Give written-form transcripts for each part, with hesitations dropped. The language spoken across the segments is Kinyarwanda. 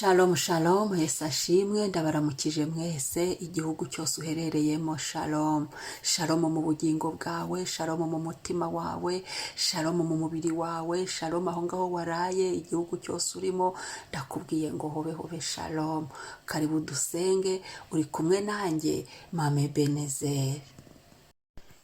Shalom shalom, Yesu ashimwe. Ndabaramukije mwese, igihugu cyose uherereyemo. Shalom shalom mu bugingo bwawe, shalom mu mutima wawe, shalom mu mubiri wawe, shalom aho ngaho waraye, igihugu cyose urimo. Ndakubwiye ngo hobe hobe shalom. Karibu dusenge, uri kumwe nanjye, Mame Benezeri.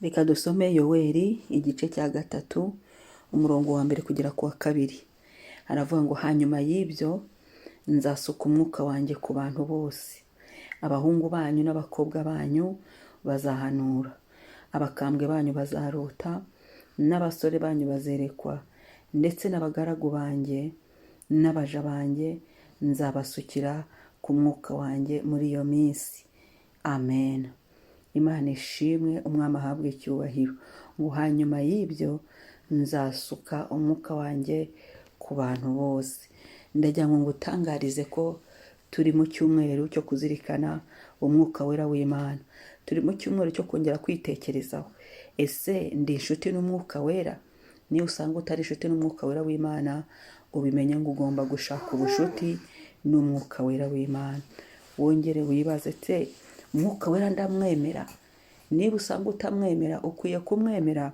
Reka dusome Yoweri igice cya 3, umurongo wa 1 kugera ku wa 2. Aravuga ngo: "Hanyuma y'ibyo nzasuka umwuka wanjye ku bantu bose. Abahungu banyu n'abakobwa banyu bazahanura, abakambwe banyu bazarota, n'abasore banyu bazerekwa, ndetse n'abagaragu banjye n'abaja banjye nzabasukira ku mwuka wanjye muri iyo minsi." Amen. Imana ishimwe, Umwami ahabwe icyubahiro. Ngo hanyuma y'ibyo nzasuka umwuka wanjye ku bantu bose. Ndagira ngo ngutangarize ko turi mu cyumweru cyo kuzirikana umwuka wera w'Imana. Turi mu cyumweru cyo kongera kwitekerezaho: ese ndi inshuti n'umwuka wera? Niba usanga utari inshuti n'umwuka wera w'Imana, ubimenye ngo ugomba gushaka ubushuti n'umwuka wera w'Imana. Wongere wibaze te: umwuka wera ndamwemera? Niba usanga utamwemera, ukwiye kumwemera.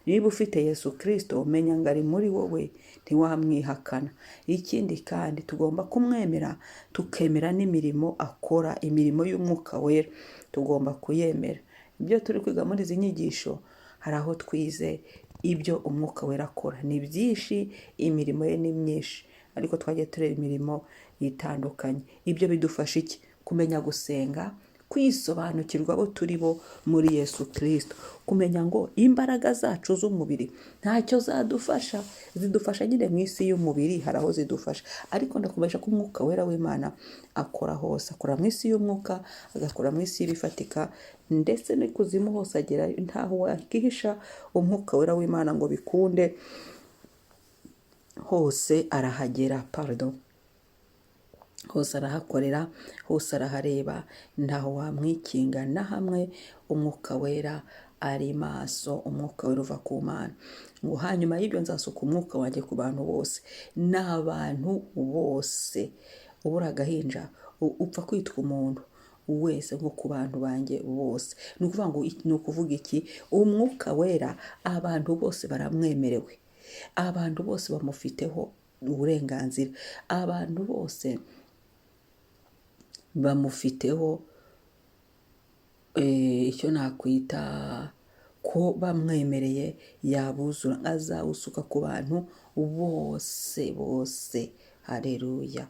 Niba ufite Yesu Kirisito, menya ngo ari muri wowe, ntiwamwihakana. Ikindi kandi, tugomba kumwemera, tukemera n'imirimo akora. Imirimo y'umwuka wera tugomba kuyemera. Ibyo turi kwiga muri izi nyigisho, hari aho twize ibyo umwuka wera akora. Ni byinshi, imirimo ye ni myinshi, ariko twagiye tureba imirimo itandukanye. Ibyo bidufasha iki? Kumenya gusenga, kwisobanukirwa abo turi bo muri Yesu Kirisito, kumenya ngo imbaraga zacu z'umubiri ntacyo zadufasha. Zidufasha nyine mu isi y'umubiri, hari aho zidufasha, ariko ndakumenyesha ko umwuka wera w'Imana akora hose. Akora mu isi y'umwuka, agakora mu isi y'ibifatika, ndetse n'ikuzimu hose agerayo. Ntaho wakihisha umwuka wera w'Imana ngo bikunde, hose arahagera, pardon, hose arahakorera, hose arahareba, ntaho wamwikinga na hamwe. Umwuka wera ari maso, umwuka wera uva ku Mana. Ngo hanyuma y'ibyo nzasuka umwuka wanjye ku bantu bose, n'abantu bose. Ubura agahinja, upfa kwitwa umuntu wese, nko ku bantu banjye bose. Ni ukuvuga ngo, ni ukuvuga iki? Umwuka wera abantu bose baramwemerewe, abantu bose bamufiteho uburenganzira, abantu bose bamufiteho icyo nakwita ko bamwemereye yabuzura, azawusuka ku bantu bose bose. Hareruya.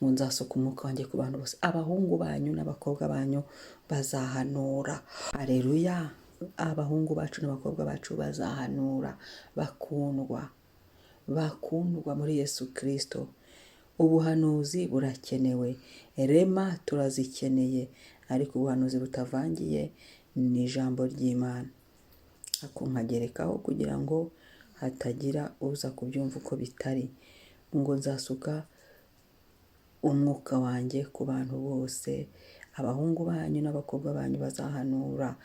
Ngo nzasuka umwuka wanjye ku bantu bose, abahungu banyu n'abakobwa banyu bazahanura. Hareruya. Abahungu bacu n'abakobwa bacu bazahanura. Bakundwa, bakundwa muri Yesu Kirisito, ubuhanuzi burakenewe, rema turazikeneye, ariko ubuhanuzi butavangiye ni ijambo ry'Imana. Ako nkagerekaho kugira ngo hatagira uza kubyumva uko bitari. Ngo nzasuka umwuka wanjye ku bantu bose, abahungu banyu n'abakobwa banyu bazahanura.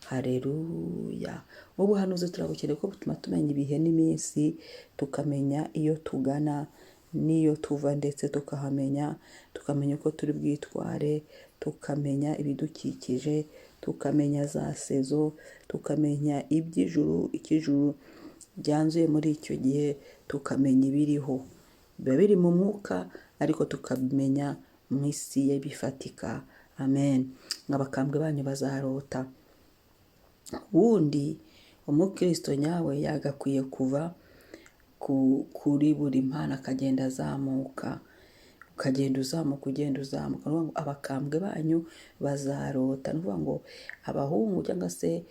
Hareruya. Ubuhanuzi turabukeneye kuko butuma tumenya ibihe n'iminsi, tukamenya iyo tugana n'iyo tuva, ndetse tukahamenya, tukamenya uko turi bwitware, tukamenya ibidukikije, tukamenya za saison, tukamenya iby'ijuru, icyo ijuru ryanzuye muri icyo gihe, tukamenya ibiriho. Biba biri mu mwuka, ariko tukabimenya mu isi y'ibifatika. Amen. Abakambwe banyu bazarota. Ubundi umukristo nyawe yagakwiye kuva kuri buri mpano akagenda azamuka, ukagenda uzamuka, ugenda uzamuka. Ni ukuvuga ngo abakambwe banyu bazarota. Ni ukuvuga ngo abahungu cyangwa se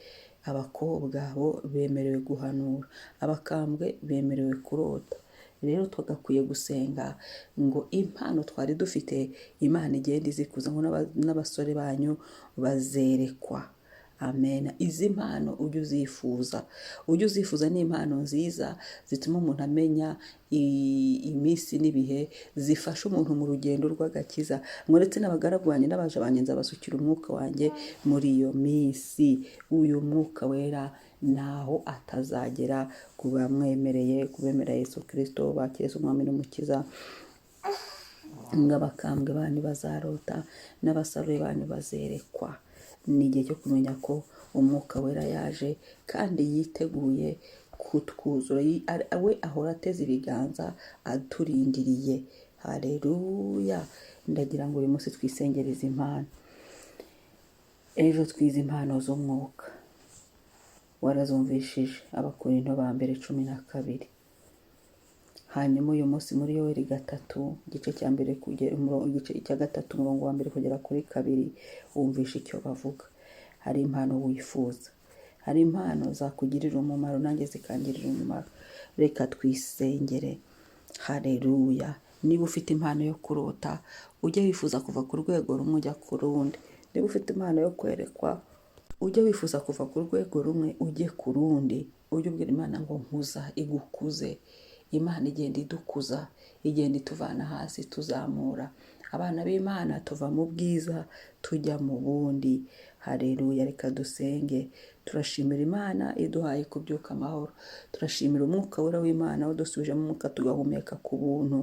abakobwa bo bemerewe guhanura, abakambwe bemerewe kurota. Rero twagakwiye gusenga ngo impano twari dufite Imana igenda izikuza, ngo n'abasore banyu bazerekwa. Amen. Izi mpano ujye uzifuza, ujye uzifuza. Ni impano nziza zituma umuntu amenya iminsi n'ibihe, zifasha umuntu mu rugendo rw'agakiza. Ngo ndetse n'abagaragu banjye n'abaja banjye nzabasukira umwuka wanjye muri iyo minsi. Uyu mwuka wera ntaho atazagera ku bamwemereye, ku bemera Yesu Kirisito, bakira Yesu Umwami n'Umukiza. Ngo abakambwe banyu bazarota, n'abasaruye banyu bazerekwa. Ni igihe cyo kumenya ko Umwuka Wera yaje kandi yiteguye kutwuzura. We ahora ateze ibiganza aturindiriye. Hareruya! Ndagira ngo uyu munsi twisengereze impano. Ejo twize impano z'umwuka, warazumvishije, Abakorinto ba mbere 12. Hanyuma uyu munsi muri Yoweri 3, igice cya mbere kugera igice cya 3, umurongo wa mbere kugera kuri 2, wumvisha icyo bavuga. Hari impano wifuza, hari impano zakugirira umumaro, nanjye zikangirira umumaro. Reka twisengere. Hareruya! Niba ufite impano yo kurota, ujye wifuza kuva ku rwego rumwe ujya ku rundi. Niba ufite impano yo kwerekwa, ujye wifuza kuva ku rwego rumwe ujye ku rundi. Ujye ubwira Imana ngo nkuza, igukuze. Imana igenda idukuza, igenda ituvana hasi tuzamura abana b'Imana, tuva mu bwiza tujya mu bundi. Hareruya! Reka dusenge. Turashimira Imana iduhaye kubyuka amahoro. Turashimira Umwuka Wera w'Imana udusubijemo umwuka tugahumeka ku buntu.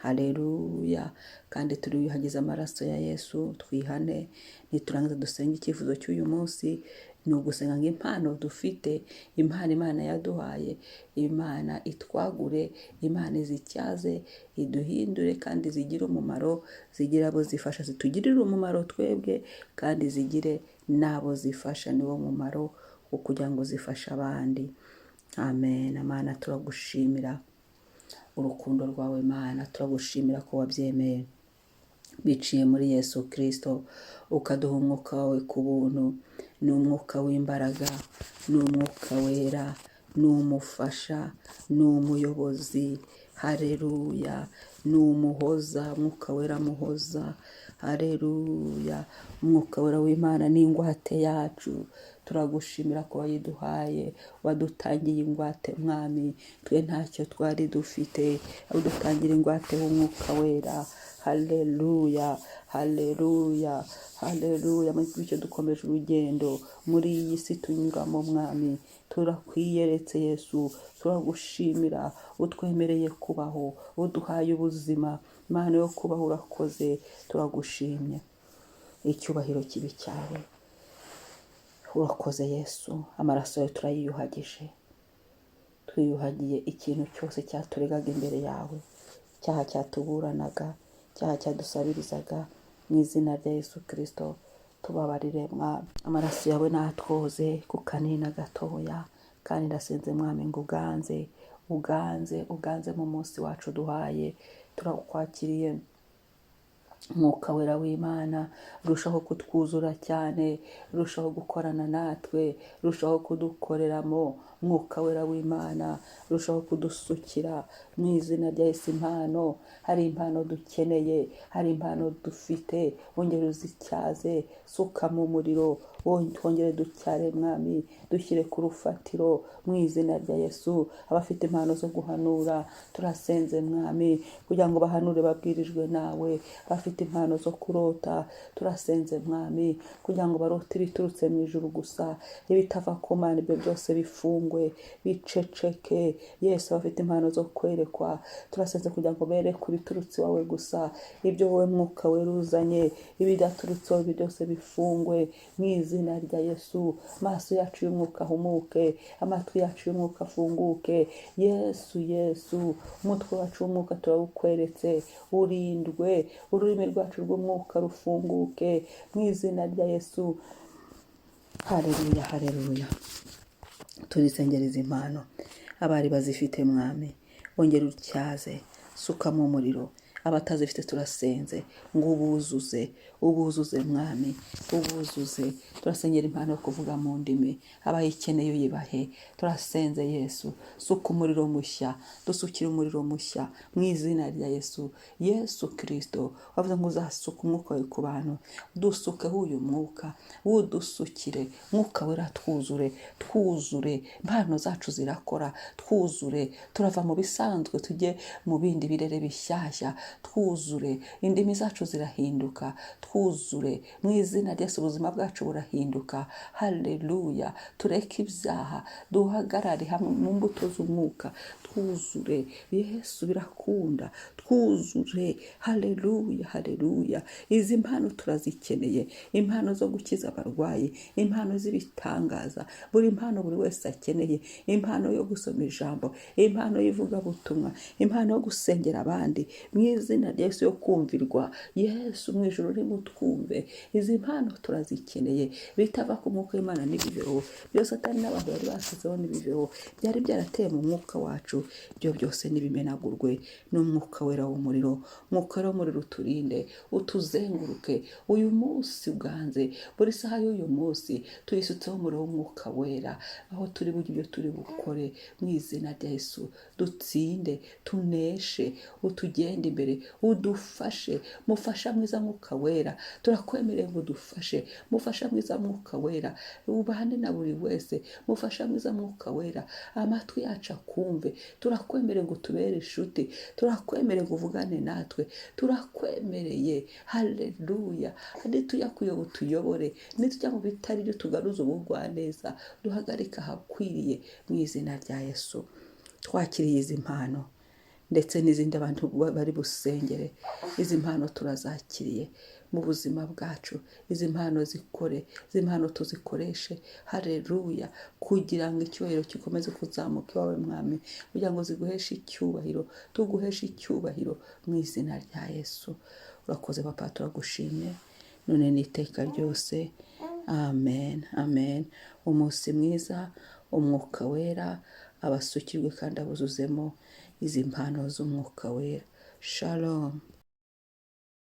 Hareruya! Kandi turiyuhagiza amaraso ya Yesu, twihane. Niturangiza dusenge. Icyifuzo cy'uyu munsi ni ugusenga ngo impano dufite, impano Imana yaduhaye, Imana itwagure, Imana izityaze, iduhindure, kandi zigire umumaro, zigire abo zifasha, zitugirire umumaro twebwe kandi zigire n'abo zifasha. Niwo mumaro wo kugira ngo zifashe abandi. Amen. Mana, turagushimira urukundo rwawe. Mana, turagushimira ko wabyemeye biciye muri Yesu Kirisito, ukaduha umwuka wawe ku buntu. Ni umwuka w'imbaraga, ni Umwuka Wera, ni umufasha, ni umuyobozi. Hareruya! Ni umuhoza, Umwuka Wera muhoza. Hareruya! Umwuka Wera w'Imana ni ingwate yacu. Turagushimira ko wayiduhaye, wadutangiye ingwate. Mwami, twe ntacyo twari dufite, udutangira ingwate w'Umwuka Wera. Haleluya, haleluya, haleluya! Bityo dukomeje urugendo muri iyi si tunyuramo. Mwami, turakwiyeretse. Yesu, turagushimira utwemereye kubaho, uduhaye ubuzima, Imana yo kubaho. Urakoze, turagushimye. Icyubahiro kibi cyawe. Urakoze Yesu. Amaraso yawe turayiyuhagije, twiyuhagiye ikintu cyose cyaturegaga imbere yawe, icyaha cyatuburanaga, icyaha cyadusabirizaga. Mu izina rya Yesu Kirisito, tubabarire Mwami. Amaraso yawe natwoze ku kanini na gatoya. Kandi ndasenze Mwami ngo uganze, uganze, uganze mu munsi wacu duhaye. Turakwakiriye, Mwuka Wera w'Imana. Rushaho kutwuzura cyane, rushaho gukorana natwe, rushaho kudukoreramo. Mwuka Wera w'Imana, rushaho kudusukira mu izina rya Yesu impano. Hari impano dukeneye, hari impano dufite, wongere uzityaze. Suka mu muriro, twongere ducyare Mwami, dushyire ku rufatiro mu izina rya Yesu. Abafite impano zo guhanura, turasenze Mwami kugira ngo bahanure babwirijwe nawe. Abafite impano zo kurota, turasenze Mwami kugira ngo barote ibiturutse mu ijuru gusa, ibitava ku Mana ibyo byose bifungwe, biceceke. Yesu, abafite impano zo kwerekwa, turasenze kugira ngo berekwe ibiturutse iwawe gusa, ibyo wowe Mwuka Wera uzanye. Ibidaturutse iwawe, ibyo byose bifungwe mu izina rya Yesu. Amaso yacu y'umwuka ahumuke, amatwi yacu y'umwuka afunguke. Yesu, Yesu, umutwe wacu w'umwuka turawukweretse, urindwe. Ururimi rwacu rw'umwuka rufunguke mu izina rya Yesu. Hareruya, hareruya! Turisengereza impano, abari bazifite Mwami, wongere utyaze, sukamo umuriro. Abatazifite, turasenze ngo ubuzuze, ubuzuze Mwami, ubuzuze. Turasengera impano yo kuvuga mu ndimi, abayikeneye uyibahe. Turasenze Yesu, suka umuriro mushya, dusukire umuriro mushya mu izina rya Yesu. Yesu Kirisito, wavuze ngo uzasuka umwuka wawe ku bantu, dusukeho uyu mwuka, wudusukire. Mwuka Wera, twuzure, twuzure. Impano zacu zirakora, twuzure. Turava mu bisanzwe tujye mu bindi birere bishyashya. Twuzure, indimi zacu zirahinduka. Twuzure mu izina rya Yesu, ubuzima bwacu burahinduka. Haleluya! Tureke ibyaha, duhagarare hamwe mu mbuto z'umwuka. Twuzure Yesu, birakunda. Twuzure, haleluya, haleluya. Izi mpano turazikeneye, impano zo gukiza abarwayi, impano z'ibitangaza, buri mpano buri wese akeneye, impano yo gusoma ijambo, impano y'ivugabutumwa, impano yo gusengera abandi mu izina rya Yesu, yo kumvirwa Yesu mu ijuru nimutwumve. Izi mpano turazikeneye, bitava ku mwuka w'Imana n'ibibeho byose atari n'abantu bari basizeho, n'ibibeho byari byarateye mu mwuka wacu, ibyo byose nibimenagurwe n'umwuka wera w'umuriro. Umwuka wera w'umuriro uturinde, utuzenguruke uyu munsi uganze, buri saha y'uyu munsi tuyisutseho umuriro w'umwuka wera, aho turi bujye, ibyo turi bukore, mu izina rya Yesu dutsinde, tuneshe, utugende imbere, udufashe. Mufasha mwiza mwuka wera, turakwemereye ngo udufashe. Mufasha mwiza mwuka wera, ubane na buri wese. Mufasha mwiza mwuka wera, amatwi yacu akumve. Turakwemereye ngo utubere inshuti, turakwemereye ngo uvugane natwe, turakwemereye. Haleluya! Nitujya kuyoba utuyobore, nitujya mu bitari byo tugaruze ubugwaneza, duhagarike ahakwiriye mu izina rya Yesu. Twakiriye izi mpano ndetse n'izindi abantu bari busengere. Izi mpano turazakiriye mu buzima bwacu. Izi mpano zikore, izi mpano tuzikoreshe, hareruya, kugira ngo icyubahiro gikomeze kuzamuka iwawe Mwami, kugira ngo ziguheshe icyubahiro, tuguheshe icyubahiro mu izina rya Yesu. Urakoze Papa, turagushimye none n'iteka ryose. Amen, amen. Umunsi mwiza. Umwuka wera abasukirwe kandi abuzuzemo izi mpano z'umwuka wera. Shalom.